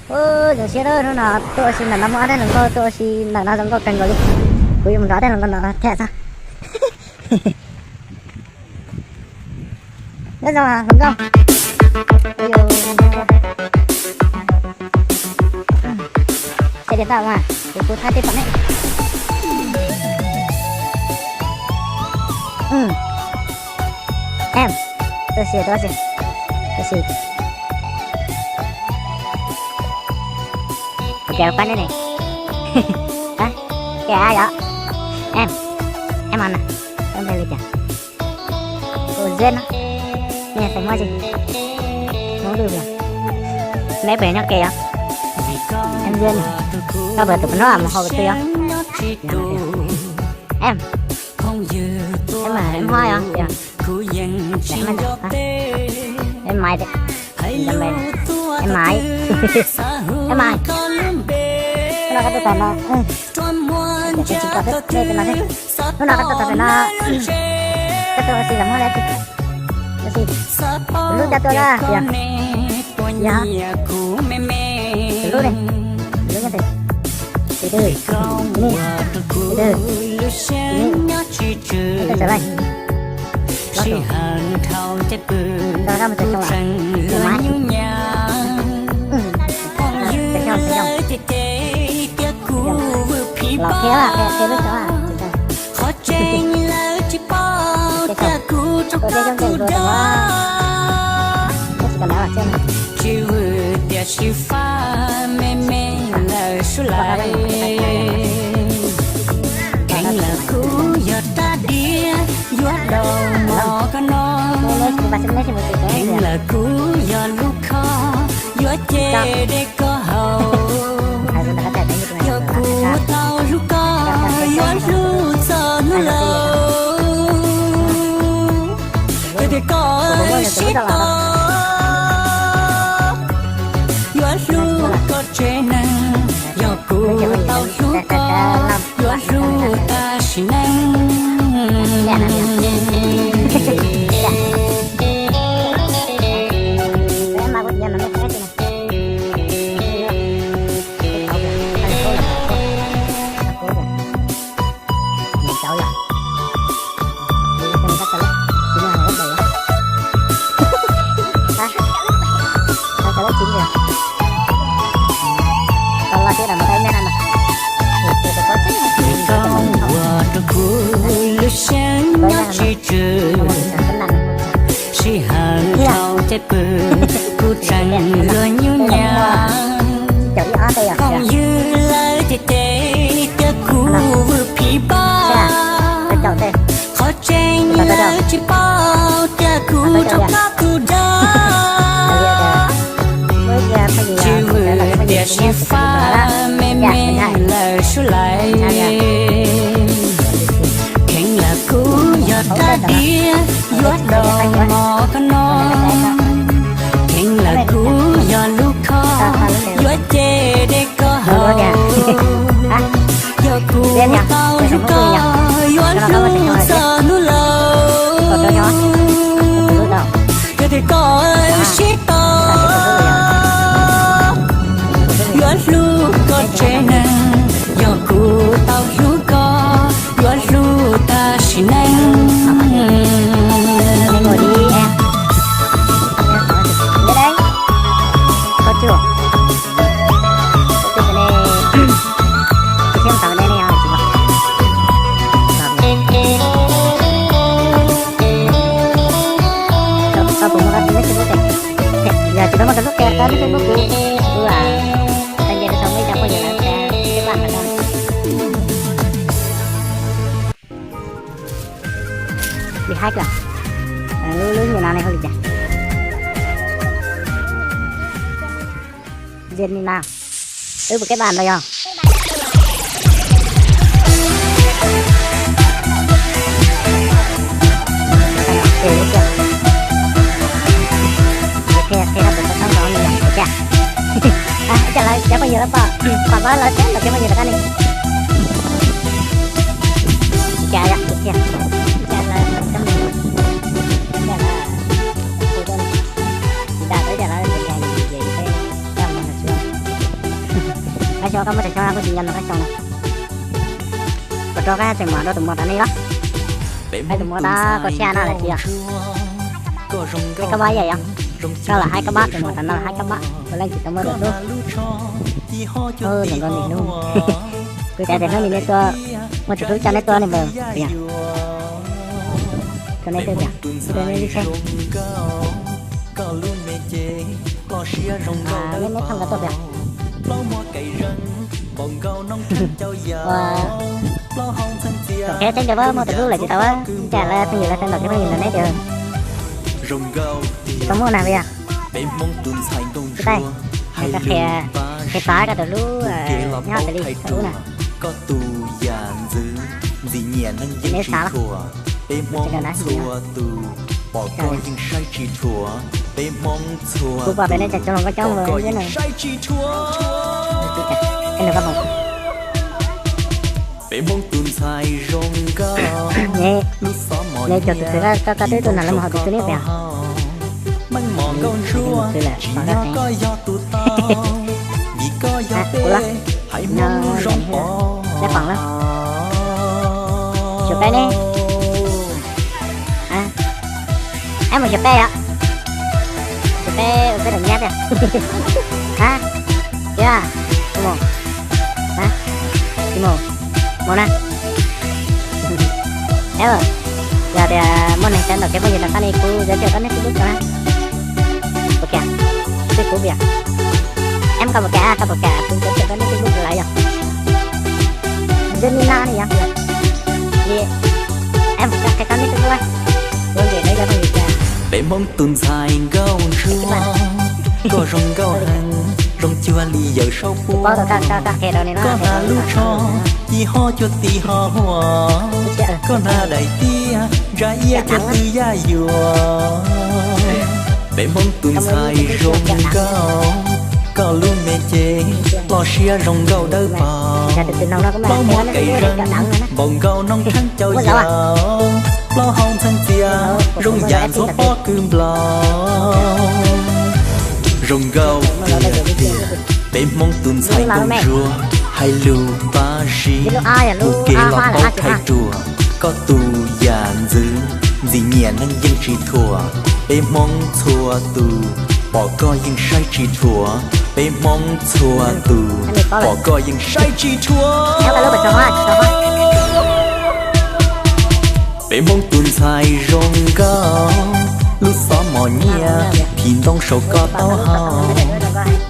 Ub, zoo siab hnub no tuaj ua si ntawm no muaj ob daim hluas nkauj tuaj ua si ntawm no zoo nkauj kawg nkaus li. Kuv yuav mus nrog ob daim hluas nkauj no tham xwb. Nyob zoo hluas nkauj. Ua li, ua li, ua li. Ces tias tau mas, kuv, kuv thaij tej pom nej. Em, tuaj si, tuaj si, tuaj si. Kuv tias pab nej ne. Hab, tias yog. Em, em mas na, koj npe li cas? Kuv Zeb no. Nej xeem Hmoob tsi? Hmoob Lwj yog. Neb puas yog nyob ke yog? Em Zeb, koj puas yog tus pem no mus hauv twg yog? Em, em mas em Hmoob yog, yog. Em Maiv, em Maiv, em Maiv. Hnub no koj tuaj txog no, hnub no koj tuaj txog pem no, koj tuaj ua si los muaj dab tsi? Ua si, tus hlub coj tuaj los yog? Yog, tus hlub ne, tus hlub nyob twg? Tus twg? Tus twg? Tus twg? Koj txawm lawm. Los tus, koj mus txog xyoo lawm, tus Maiv. Txog xyoo, txog xyoo. Los qhia, qhia, qhia lub xyoo. Qhov tseeb lawv tsis paub tias kuv rov qab tus dog, tsis vwm tiam sis faj me me lawm suav lais. Kheev lawm kuv yog rab diav yuav daus mov koj no. Kheev lawm kuv yog lub khob yuav ceg dej koj haus. Yog kuv tau hlub koj yuav hlub txog hnub laus. Yog tias koj sib tau yuav hlub koj tsev neeg. Yog kuv tau hlub koj yuav hlub tas sim neej. Koj ua rau kuv lub siab nyob tsis tswm, sij hawm dhau ces pw kuv tseem luag nyuj nyam. Phooj ywg lawv cem cem tias kuv vwm phim npab, qhov tseeb lawv tsis paub tias kuv rov qab tus dag. Tsis vwm tiam sis faj me me lawm suav lais. Kheev lawm kuv yog rab diav yuav daus mov koj no. Kheev lawm kuv yog lub khob yuav ceg dej koj haus. Yog kuv tau hlub koj yuav hlub txog hnub laus. Yog tias koj sib tau yuav hlub koj tsev neeg. Yog kuv tau hlub koj yuav hlub tas sim neej. Yog tsis tau muaj koj lub qhia, koj lub Facebook kuv, kuv tau nce rau saum ib cov phooj ywg lawv, peb pab lawm no. Li haib kawg. Lub, lub nyuam no ne hu li cas? Jenny na. Wb puas keb npaj ntau yog? Qhia, qhia rau tus tau tau nkaus li cas? Cas lawv cov phooj ywg lawv pom, pom lawv teb los cov phooj ywg rov qab li. Cas yom, qhia, cas lawv cov phooj ywg, cas lawv, tsis tas tau cas lawv, cas yus ces peb coj mus nrog xyuas. Xyov koj muaj tsawg xyoo no kuj tsis nco ntawm koj xyoo no. Puas rau koj tseem muab rau tus muam tom nej los? Hais tus muam tab koj siab no los tsis yog? Hais koj mob ib yam yog? Koj los hais koj mob, tus muam tom no los hais koj mob, puav leej tsis tau muaj tus hlub. Tus nkaus nim hnub, kuv xav tias hnub nim nej tuaj, muaj tus hlub coj nej tuaj ne npawg. Yog, rau nej twb tias, rau nej lub tsheb. Nej, nej thooj nkaus tuaj tias. Ua, tom kev tseeb tias muaj tus hlub lawm tsis tau, cas lawv pheej yus lawv xav ntaus kev pheej yus ntawm neb tias tsis tau muaj na yog. Tsis tau, qhia, qhia xav koj tus hlub nyob pem li ub na. Neb xav los? Kuv pom pem nej tseem coob hluas nkauj coob vag thiab no. Neb cov tus twg koj twb tuaj nrog lawv mus hauv tus twg neb pem? Tus twg lawm pom koj qev? Kuv los, no, lawv pom los. Xyuas peb ne. Ab, mus xyuas peb yom. Xyuas peb ua peb daim nyab tiag. Ab, yog, tsis mus, tsis mus, mus na. Ab, yog tias muaj neeg xav ntaus kev pheej yus ntawm koj ne kuv yuav coj koj nick Facebook rau na. Puas kam? Twb kuv yog. Ab, koj puas kam, koj puas kam kuv yuav coj koj nick Facebook rau lawv yog? Ntawd ni no ne yog, li, ab, mus qhia koj nick Facebook, kuv ntim lawv yog pheej yus tiag. Peb Hmoob tus ntxhais nkauj ntsuab, koj zoo nkauj heev, zoo cuag li yawm saub puab. Koj hnav lub tsho ci ho cuag tis ho huam, koj hnav daim tiab ntsa iab cuag twj yaj yuam. Peb Hmoob tus ntxhais zoo nkauj, koj lub me cev loj siab zoo nkauj dawb paug, plaub muag kaim zeeg npaum nkaus noob tsheeb cau yaus, plaub hau ntxheev txias zoo yam ntxhuav pob kws nplaum. Zoo nkauj tiag tiag, peb Hmoob tus ntxhais nkauj ntsuab, hais lus pab sib, tus kev los paub thaij ruam, koj tus yam ntxwv, ntxim nyiam neeg yeej tsis thuam, peb Hmoob txhua tus, pom koj yeej saib tsis dhuav, peb Hmoob txhua tus, pom koj yeej saib tsis dhuav. Peb Hmoob tus ntxhais zoo nkauj, lub xov mos nyiaj, phim ntoo saum koj taub hau,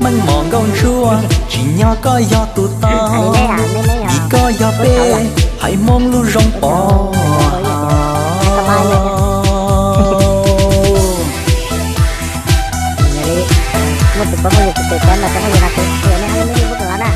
meej mom nkauj ntsuab, tsim nyog koj yog tus tau, vim koj yog peb haiv Hmoob lub zoo pov hau. Muaj tus pov muaj yus tus tes cov no cov phooj ywg no kuv qhia nej ob lub nick Facebook rau lawv na.